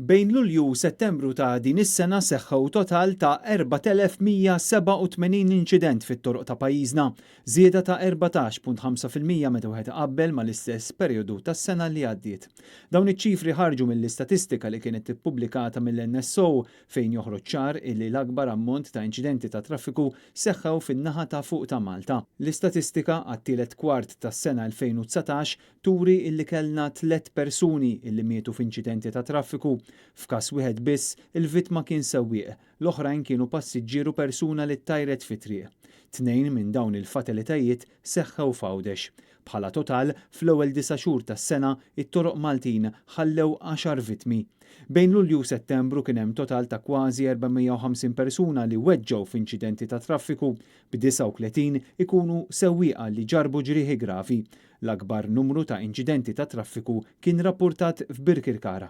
Bejn Lulju u Settembru ta' din is-sena seħħew total ta' 4,187 inċident fit-toroq ta' pajjiżna, żieda ta' 14.5% meta wieħed iqabbel mal-istess perjodu tas-sena li għaddiet. Dawn iċ-ċifri ħarġu mill-istatistika li kienet ippubblikata mill-NSO fejn joħroġ ċar illi l-akbar ammont ta' inċidenti ta' traffiku seħħew fin-naħa ta' fuq ta' Malta. L-istatistika għat-tielet kwart tas-sena 2019 turi illi kellna tlett persuni illi mietu f'inċidenti ta' traffiku. F'każ wieħed biss, il-vittma kien sewwieq, l-oħrajn kienu passiġġier u persuna li ttajret fit-triq. Tnejn minn dawn il-fatalitajiet seħħew f'Għawdex. Bħala total, fl-ewwel disa' xhur tas-sena, it-toroq Maltin ħallew għaxar vittmi. Bejn Lulju u Settembru kien hemm total ta' kważi 450 persuna li weġġgħu f'inċidenti ta' traffiku, b'39 ikunu sewwieqa li ġarrbu ġrieħi gravi. L-akbar numru ta' inċidenti ta' traffiku kien rappurtat f'Birkirkara.